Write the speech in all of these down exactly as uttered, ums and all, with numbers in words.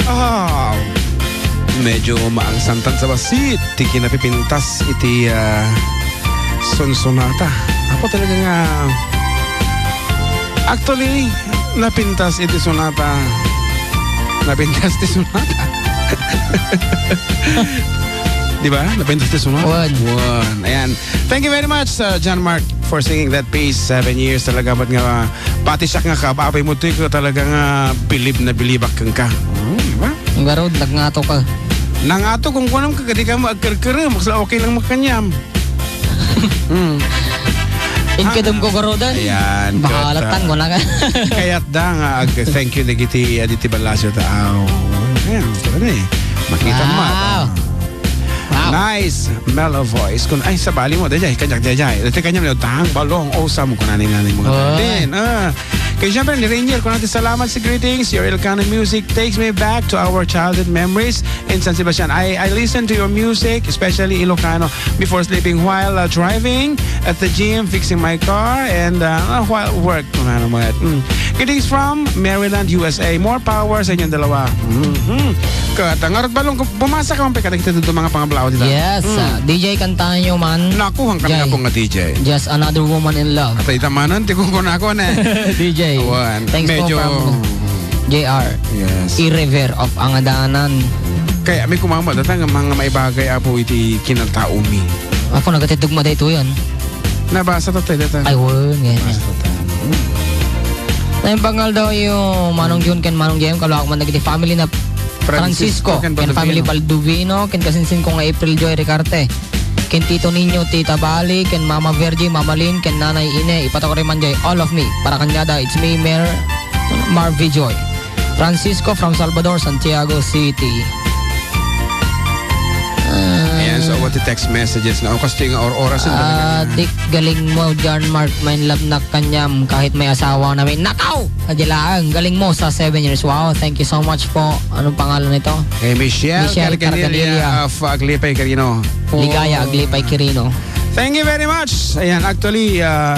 Ah, medyo maangsantan sa basit ti kinapipintas iti, ah, sunsonata. Apo talaga nga, actually, napintas iti sonata. Napintas ti sonata. Di ba? Napintas ti sonata. Wan. Wan. Ayan. Thank you very much, uh, John Mark, for singing that piece. Seven years talaga, ba't nga, pati siya nga kababoy mo, ti ko talaga nga bilib na bilibak ka. Hmm, di ba? Garud, nagngato ka. Nangato, kung kunam ka, kadi ka mo agkarkara, mas okay lang makanyam. Hmm. Ing kadam ko, garudan. Ayan, bahala kat, ah, tang, wala ka. Kayat da nga, ag-, thank you, dagiti, ah, diti balasyo tao. Ayan, talaga eh. Makita mo, ah. Wow. Wow. Nice mellow voice. Kun, ay, sabali mo, dayjay, kanyang dayjay. Dati kanyang, tang, balong, osam, kun ano nga ni mga. Oh. Din, ah. Kay siyempre, ni Rainier, kun natin salamat sa greetings. Your Ilocano music takes me back to our childhood memories in San Sebastian. I, I listen to your music, especially Ilocano, before sleeping, while, uh, driving, at the gym, fixing my car, and, uh, while work. Ano mo yan? Mm. Greetings from Maryland, U S A. More power sa inyong dalawa. Mhm. Kat, ang arat balong, bumasa ka, mampay, kadagiti ito mga pangablao dita. Yes, Mm. ah, D J, kantahan nyo man. Nakuhang kami Jay. Nga po nga D J. Just Another Woman in Love. At ita manan, ti kung kunako na. D J. Awan. Thanks po Medyo from J R. Yes. Irrever of Angadanan. Kaya may kumama, datang ang mga maibagay, apo, iti kinatao mi. Ako, nagatitugma da ito yan. Nabasa ta tayo, data. Ay, wala, yan, yan. Nabasa ta tayo. Naimbag nga aldaw, Manong Jun ken Manong J M, kalawak man dagiti family na Francisco, Francisco ken ken family Baldovino. Baldovino, ken kasinsin ko nga April Joy Ricarte, ken Tito Niño, Tita Bali, ken Mama Virgie, Mama Lynn, ken Nanay Ine, ipatok rin man jay, all of me. Para kanyada, it's me, Mer-, Marvy Joy. Francisco from Salvador, Santiago City. Ah. Ayan, so, what the text messages na? O, kastoy nga or-, oras ang Ah, talaga. Dick, galing mo, John Mark. May love na kanyam kahit may asawa na may nakaw! Kadilaang, galing mo sa seven years. Wow, thank you so much po. Anong pangalan nito? Kay Michelle Michelle Carganilla Carganilla. Of Aglipay, Quirino. Ligaya, Aglipay, Quirino. Thank you very much. Ayan, actually, ah,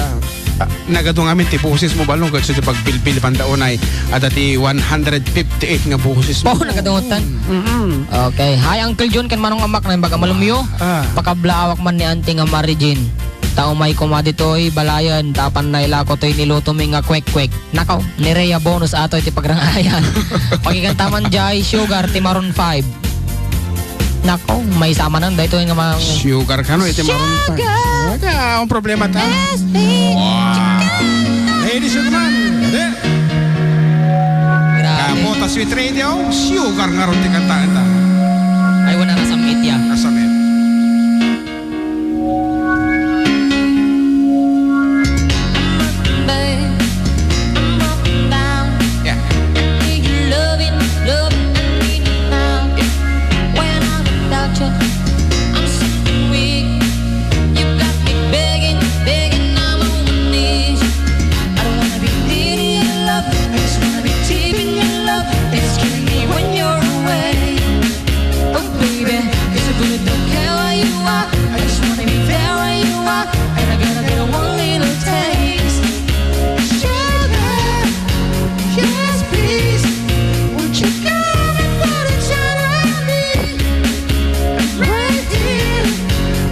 ah, nagadu ngamin ti boses mo, balong, kasi ti pagbilbil pandaunay, at ti one hundred fifty-eight nga boses mo. Oh, nagadutan. Mm-mm. Okay. Hi, Uncle Jun, ken Manong Amak, na yung baga malumyo. Ah. Pakablaawak man ni Auntie nga Mary Jean. Tao may kuma ditoy, balayan, tapan na ilako to'y niluto mi nga kwek-kwek. Nakaw, ni Rhea bonus ato iti pagrangayan. Pakikanta man jay, Sugar, ti Maroon five. Nako, may sama nang daytoy nga mga Sugar ka, no? Iti Maroon five. Sugar! Wala, ang problema ta. Best thing. Wow. Ladies and gentlemen, ade. Grabe. Kapo ta Sweet Radio, Sugar nga ron ti kantaan ta. Ay, wala, nasamit ya. Nasamit. Babe, I'm broken down. Yeah. I need your loving, loving, I need you now. Yeah. When I'm without you, I'm so weak. You got me begging, begging, I'm on my knees. I don't wanna be needy in love. I just wanna be deep in your love. It's killing me when you're away. Oh, baby, 'cause I really don't care where you are. I just wanna be there where you are. And I gotta get one little taste. Sugar, yes, please. Won't you come and put a child on me? I'm right here,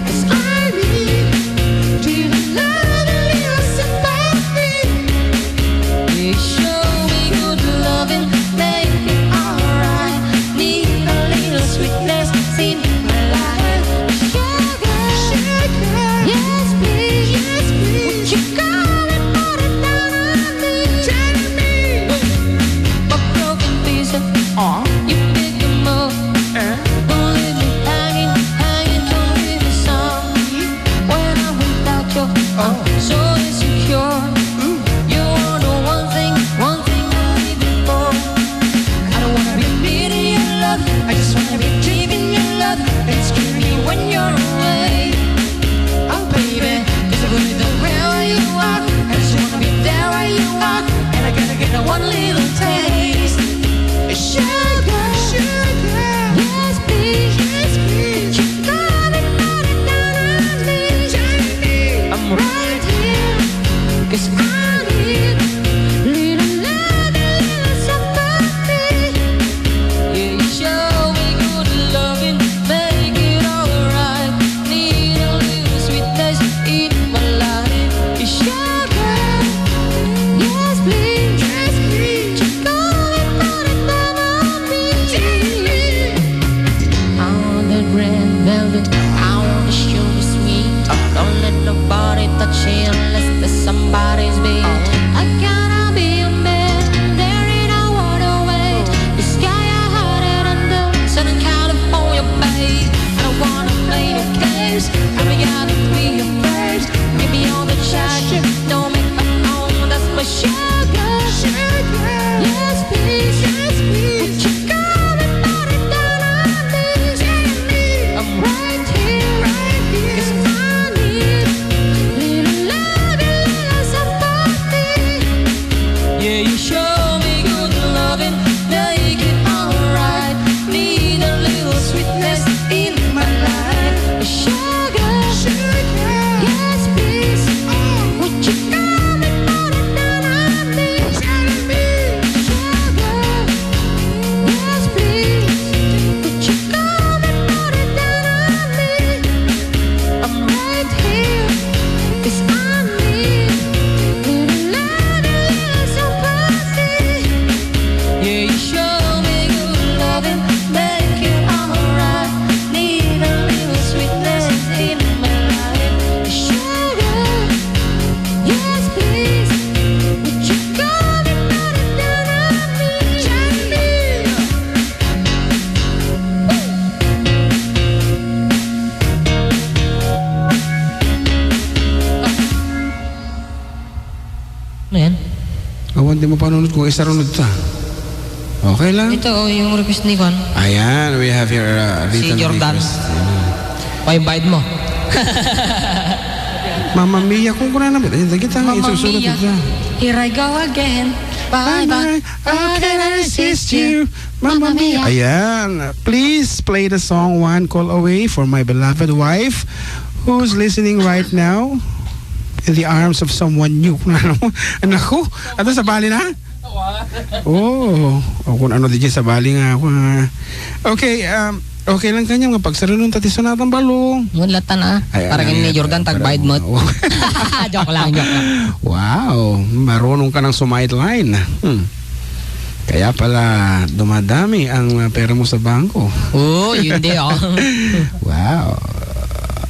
'cause I need to love and little sympathy. Please show me good loving, make it alright. Need a little sweetness in my life. Sugar, sugar, yes, please, yes, please. Won't you come and put it down on me? Tell me. A broken pieces, aw, you pick them up. Eh? Don't leave me hanging, hanging, don't leave me some. When I'm without you, I'm so insecure. You are the one thing, one thing I'm living for. I don't wanna be needy in your love. I just wanna be deep in your love. It's killing me when you're away. Oh, baby, 'cause I really don't care where you are. I just wanna be there where you are. And I gotta get a one little taste. Sugar. Kung isarunod ta. Okay lang? Ito, oh, yung request ni Juan. Ayan, we have here, uh, Si written Jordan. request. Ayan. Pabayad mo. Mamma Mia, kung kuna naman. Ayun, kita nga, Mamma isusunod Mia. ito. Here I go again. Bye, bye. Bye, bye. How can I assist you? Mamma Mia. Ayan. Please play the song One Call Away for my beloved wife who's listening right now in the arms of someone new. Naku, ato sabali na? Oh, o kung ano di dyan sabali nga ako, ah. Okay, um, okay lang kanya nga pagsarunon ta ti Sonatang Balong. Wala ta na. Ay, Para ano kini yan? Jordan, Para tagbayad mo. mo. Joke lang, joke lang. Wow, marunong ka ng sumideline. Hmm. Kaya pala dumadami ang, ah, pera mo sa bangko. Oo, yun di, oh. Wow.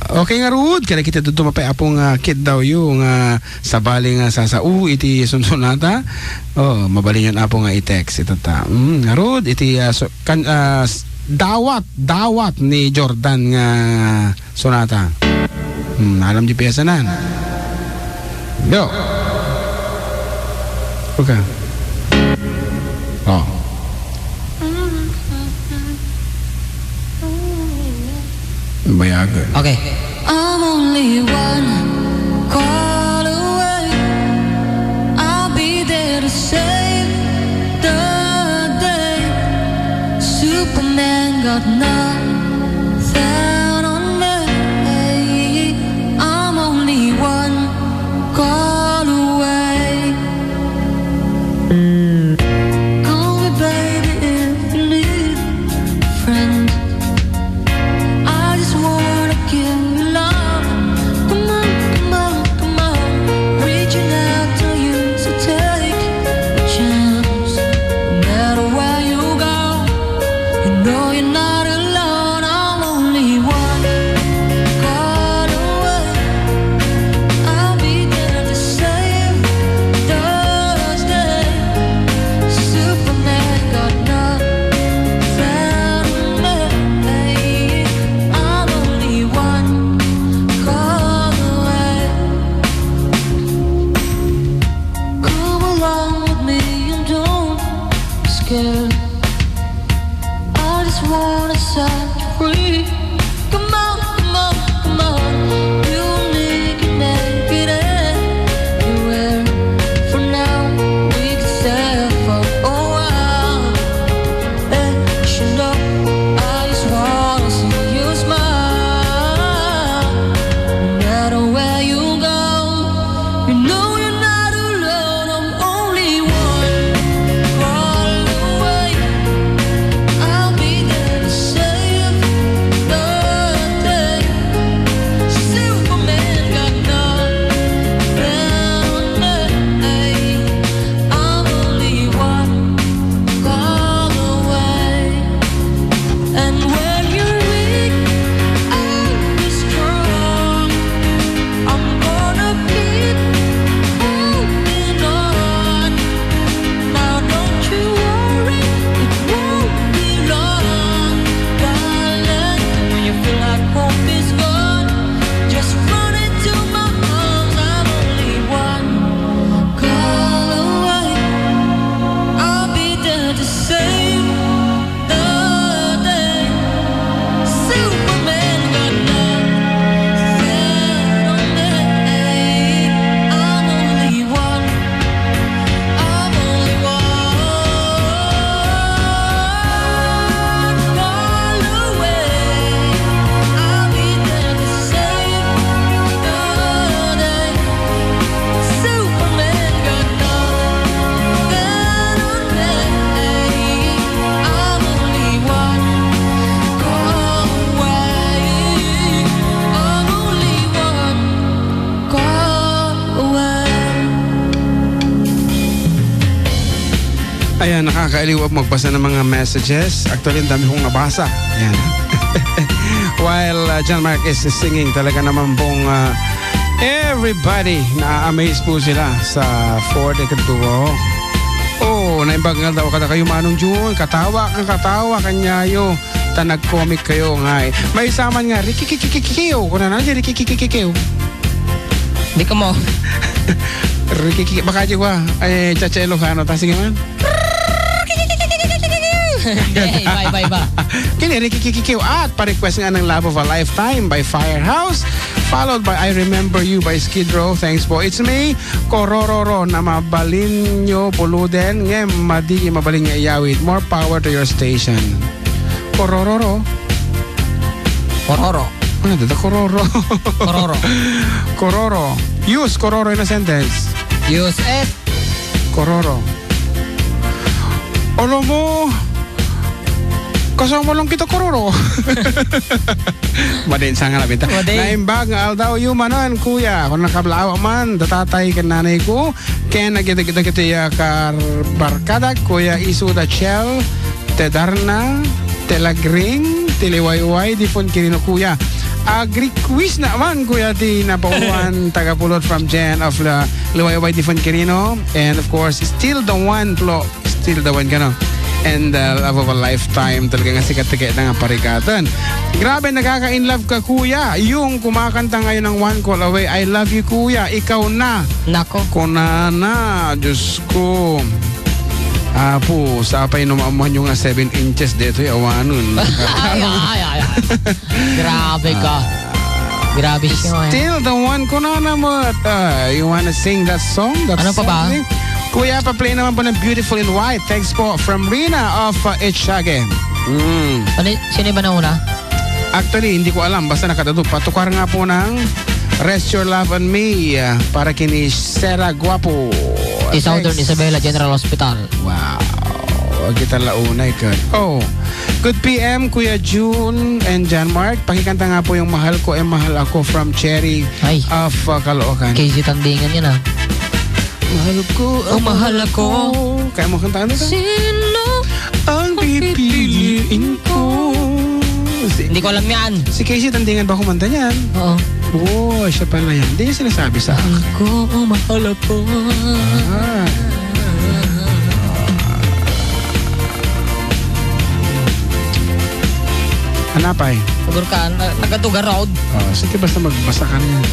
Okay nga, Ruth, kaya kita dito mapay apong, ah, kid daw yung, ah, sabali nga sasao iti sunsonata. Oh, mabalin yon apo nga i-text ito ta. Mm, nga Ruth, iti, ah, so, kan, ah, s- dawat, dawat ni Jordan nga sonata. Hmm, alam di piyesa nan. Go. Okay. Oh. Bayagan. Okay. I'm only one call away. I'll be there to save the day. Superman got nothing on me. I'm only one call away. Call me, baby, if you need a friend. I just wanna give you love. Come on, come on, come on. Reaching out to you, so take a chance. No matter where you go, you know you're not alone. I'm only one call away. I'll be there to save the day. Superman got nothing on me. I'm only one call away. Come along with me and don't be scared. I just wanna set you free. Come on, come on, come on. You and me can make it anywhere. For now, we can stay for a while. And you know, I just wanna see you smile. No matter where you go, you know you're not alone. I'm only one call away. I'll be there to save the day. Superman got nothing on me. I'm only one call away. And when you're weak, I'll be strong. I'm gonna keep holding on. Now don't you worry, it won't be long, darling. When you feel like hope is gone, just run into my arms. I'm only one call away. I'll be there to save the day. Superman got nothing on me. I'm only one. I'm only one call away. I'll be there to save the day. Superman got nothing on me. I'm only one call away. I'm only one call away. Ayan, nakakaaliw ang magbasa ng mga messages. Actually, ang dami kong nabasa. Ayan. While, uh, John Mark is singing, talaga naman pong, uh, everybody, na-amaze po sila sa four decade duo. Oh, naimbag nga daw kada kayo, Manong Jun, katawa kang katawa kanyayo. Ta nag-comic kayo nga eh. May saman nga, rikikikikikiw. Kuna na, rikikikikikiw. Di ka mo. Rikiki-, baka di ko, ah. Ay, Chacha Ilocano. Ta, sige man. Hindi, iba, iba, iba. Kini Rikikikikiw at pa-request nga ng Love of a Lifetime by Firehouse, followed by I Remember You by Skid Row. Thanks po. It's me, Korororo, na mabalinyo puluden, ngem madi mabalin nga iyawid. More power to your station. Korororo. Kororo. Ano, dada kororo? Kororo. Kororo. Use kororo in a sentence. Use it. Kororo. Alam mo, kasama lang kita, kororo. Madin sa nga labita. Madin. Naimbag nga aldaw, yumanan, kuya. Kung nakablaaw man, datatay ken nanay ko, ken agitagitagiti, ah, karbarkadak, kuya Isu da Chel, te Darna, te Lagring, te Liwayway, di Fon Quirino, kuya. Ag-request naman, kuya, ti napauwan, taga Pulot from Jen of the Liwayway, di Fon Quirino. And of course, still the one, Flo, still the one, kano? And, uh, love of a lifetime, talaga nga sikat ti kayat nga parikatan. Grabe, nakaka-in love ka, kuya. Yung kumakanta ngayon ng One Call Away, I love you, kuya. Ikaw na. Nako. Kunana, Diyos ko. Apo, sapay no maamuan nyo nga seven inches detoy awanon. Ay, ay, ay, ay. Grabe ka. Ah. Grabe siya, eh. Still the one, kunana mo at, ah, you wanna sing that song? That Ano pa ba? song, eh? Kuya, pa-play naman po ng Beautiful in White. Thanks po from Rina of, uh, Echage. Mm. Ano y-, sino ba nauna? Actually, hindi ko alam. Basta nakatado. Patukar nga po ng Rest Your Love on Me, ah, para kini Sera Guapo. Di Southern Thanks. Isabela General Hospital. Wow. Kita launay ka. Oh. Good P M, Kuya June and John Mark. Pakikanta nga po yung Mahal Ko, eh, Mahal Ako from Cherry Ay. of, uh, Caloocan. Casey Tandingan yan, ah. Mahal ko, Oh, mahal ako. Kaya mo kantaan ito? Sino Ang ang pipiliin pipiliin ko. ko? Si, Hindi ko alam yan. si Casey Tandingan ba kumanta niyan? Oo. Oo, siya pala yan. Hindi niya sinasabi sa akin. Mahal ko, oh, mahal ako. Ah. Hanapay. Ugur ka, na-, nagatuga road. Oh, sige, basta magbasa ka niyan.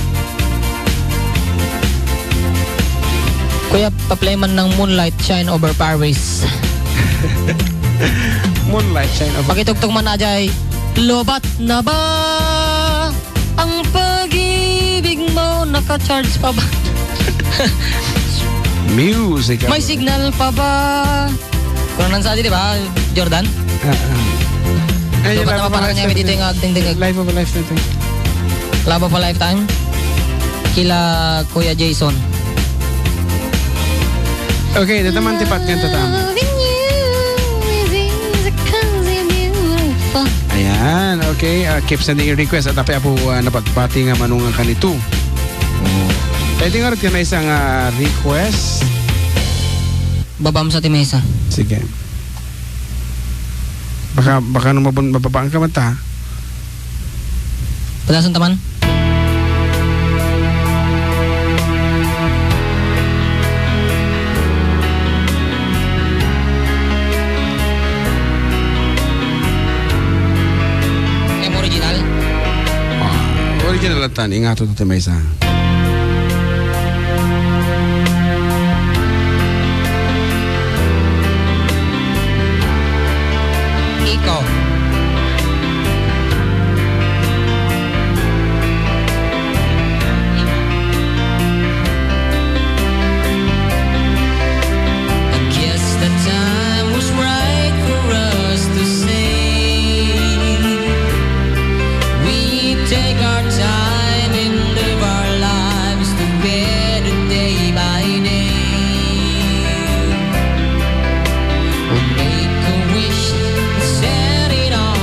Kuya, pa-play man ng Moonlight Shine Over Paris. Moonlight Shine Over Pakitugtog man na jay, "Lobat na ba ang pag-ibig mo? Naka-charge pa ba? Music. May signal pa ba?" Kung nang sa di ba, Jordan? Ah, ah. Ay, Dapat love of a naman parang lifetime nga dito ito. Yung agting-ting. Love of a lifetime ito. Love of a lifetime? Kila Kuya Jason. Okay, tataman ti patngan, tatam. Loving you is easy, cozy, beautiful. Ayan, okay. Ah, keep sending your request. At apay apo, ah, napatpati nga manungan kanito. Oh. Pwede nga rin tinay isang, ah, request. Babam sa ti maysa. Sige. Baka, baka no mabun-, mababaan ka man ta. Padason ta man. Em original? Ah, original atan, ingato ti maysa. Ikaw. I guess the time was right for us to say we take our time and live our lives together day by day. We'll make a wish and set it on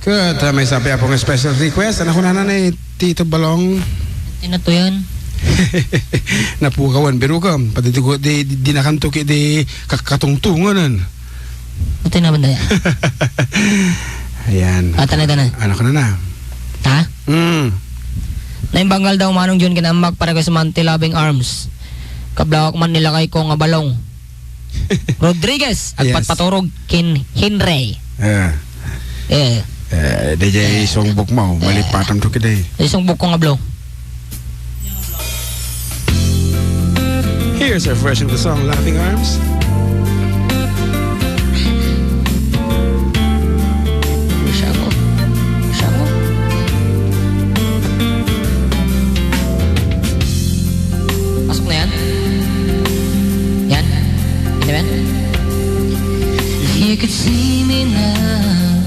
Ket, ah, maysa pay, Apo, nga special request. Ania kunana ni Tito Balong? Tinatuyan. Napukawan, birukem. Pati di, di, di, dinakanto ki di kak-, katungtungan. Ito na banda. Ayan. Ah, talaga na. Ania kunana? Ha? Mm. Naimbanggal daw Manong John ken Ammak para ken Samantha Loving Arms. Kablawak man ni lakayko nga Balong. Rodriguez, Yes. agpatpaturog ken Henry. Eh. Eh. Eh, D J Eh. Songbok mo, Eh. malipatan to kita eh. Isang bukong ablo. Here's our version of the song, Loving Arms. Siya ko. Siya ko. Pasok na yan? Yan? Hindi ba yan? If you could see me now,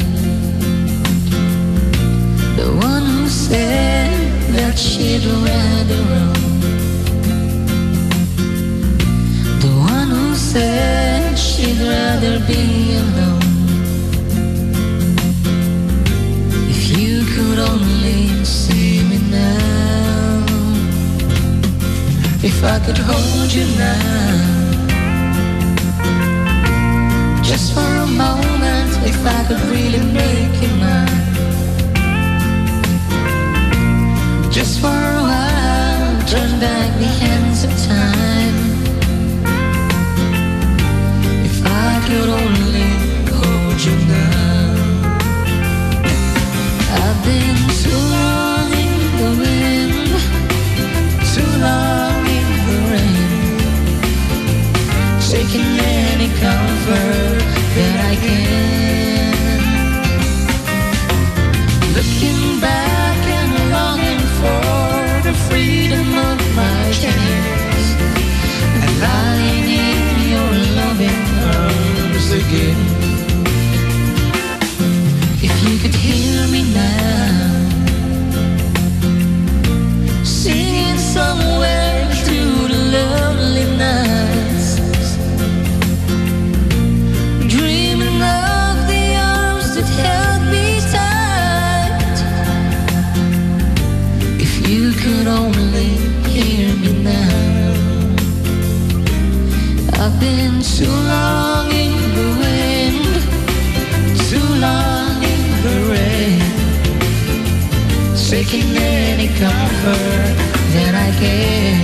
the one who said that she'd rather run, the one who said she'd rather be alone. If you could only see me now. If I could hold you now, just for a moment, if I could really make you mine, just for a while, turn back the hands of time. If I could only hold you now. I've been too long in the wind, too long in the rain, taking any comfort that I can. Looking back and longing for the freedom of my chains, and lying in your loving arms again. If you could hear me now, singing somewhere through the lonely nights, dreaming of the arms that held me tight. If you could only hear me now. I've been too long in the wind, too long in the rain, seeking any comfort that I can.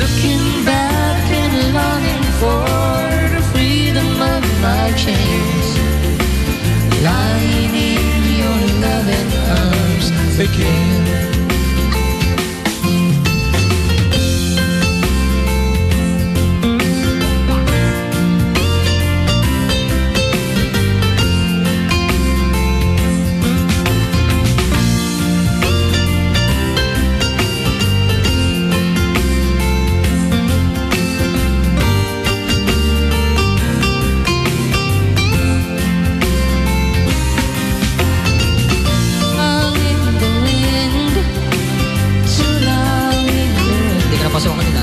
Looking back and longing for the freedom of my chains, lying in your loving arms again. Hindi ka napasok kanina.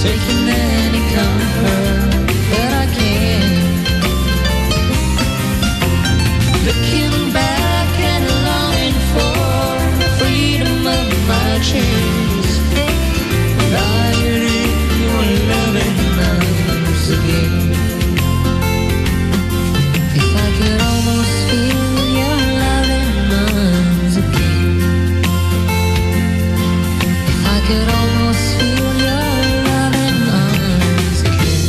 Taking any comfort that I can. Looking back and longing for the freedom of my chains. Lying in your loving arms again. If I could almost feel your loving arms again. If I could almost feel your loving arms again.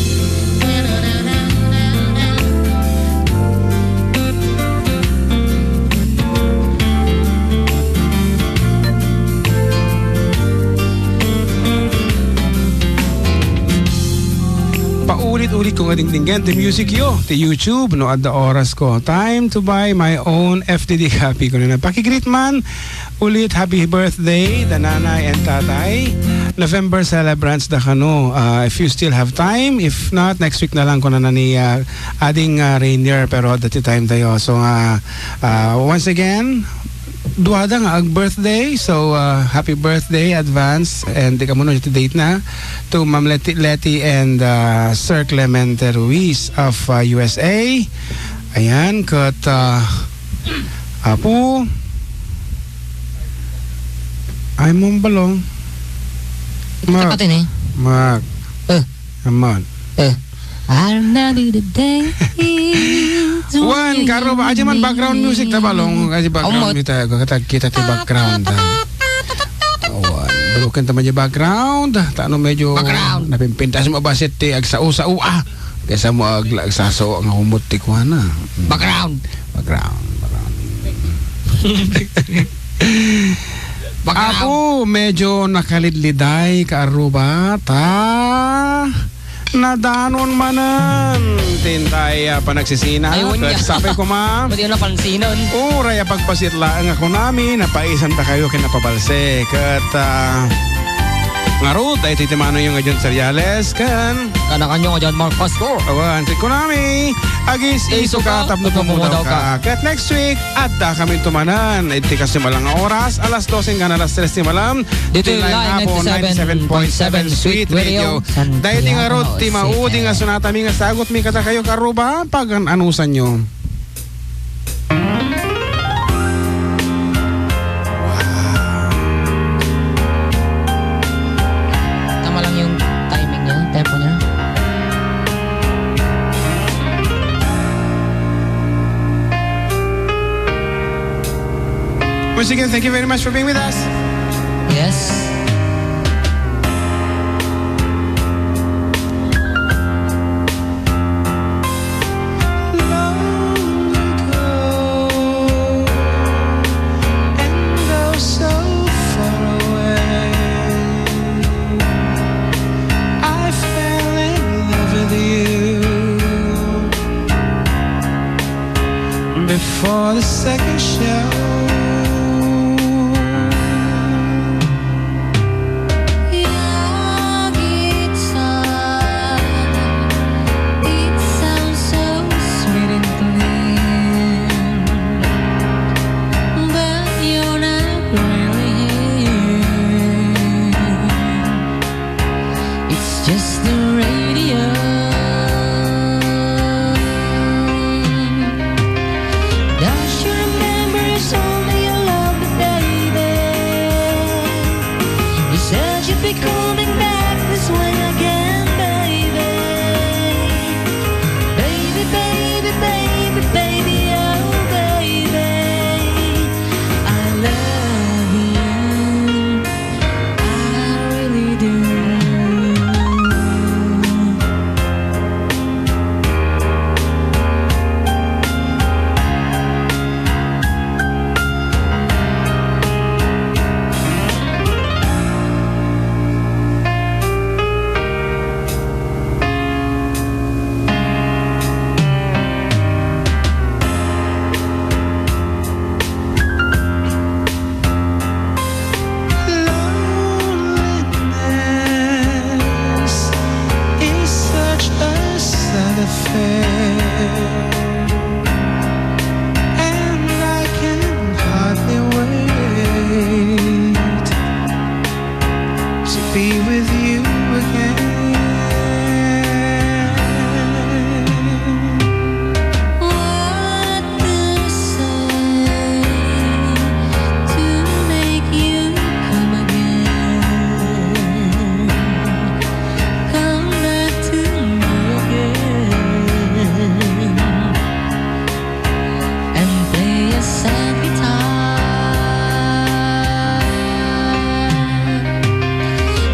Paulit-ulit ko nga dingdinggen ti music yo, ti YouTube, no adda oras ko. Time to buy my own F T D copy. Kunana, pakigreet man ulit, happy birthday, da nanay and tatay. November celebrants da kano. Ah, if you still have time, if not, next week na lang kunana ni, ah, Ading, ah, Rainier, pero adda ti time tayo. So, ah, ah, once again, duada nga ag-birthday. So, uh, happy birthday, advance. And di ka muna, iti date na. To Ma'am Leti, Leti and, uh, Sir Clemente Ruiz of, uh, U S A. Ayan, ket, uh, Apo. Ay, mong balong. Ita Mark. Ka tini? Mark. Eh. Come on. Eh. I'll never be the day. Wan, karo ba? Aja man background music ta balong. Aja background music ta. Kita, kita ti background ta. Wan, baluken ta man di background. Ta no medyo background. Napimpintas mo ba ti agsao-sao, ah. Kaysa mo ag-, agsaso nga humot ti kuana. Background. Background, background. Background. Apo, medyo nakalidliday ka Aruba, ta nadanon manen ti intay a panagsisina. Ay, wen ket niya. Sapay koma. Pwede na pansinan. Uray a pagpasit laeng a kunami, napaisan ta kayo ken napabalse. Ket, ah, ngarud, daytoy ti manoyo nga John Seriales, ken Kanakanyo nga John Mark Pastor. Awan, ti kunami, agis-isu ka tapno pumudawka. Ket next week, adda kami tumanan. Iti kasimala nga oras, alas dos hanggang alas tres ti malam. Ditoy Line Apo ninety-seven point seven Sweet Radio. Daydi ngarud ti maudi nga sunatami nga sagutmi kadakayo, Karuba, pagan-anusanyo. Tama lang yung timing niya, tempo niya. Once again, thank you very much for being with us. Yes. Long ago, and oh so far away, I fell in love with you before the second show. Your guitar, it sounds so sweet and clean, but you're not really here. It's just the radio. Don't you remember you told me you love me, baby? You said you'd be coming back this way again, baby. Baby, baby, baby, baby, oh, baby, I love you. I really do. Loneliness is such a sad affair, and I can hardly wait to be with you again. What to say to make you come again? Come back to me again. And play a sad guitar.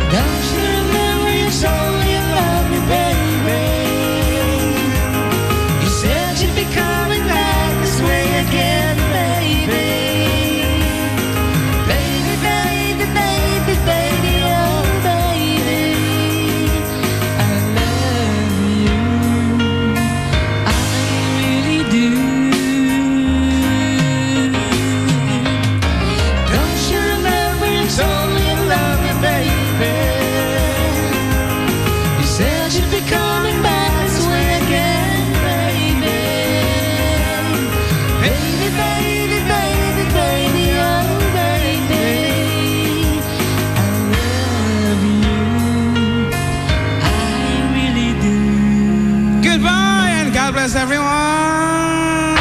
Don't you remember you told me you love me, baby? You said you'd be coming back this way again, baby. Baby, baby, baby, baby, oh, baby. I love you. I really do. Don't you remember you told me you love me, baby? You said you'd be coming back this way again, baby. Baby, baby, baby, baby, oh, everyone.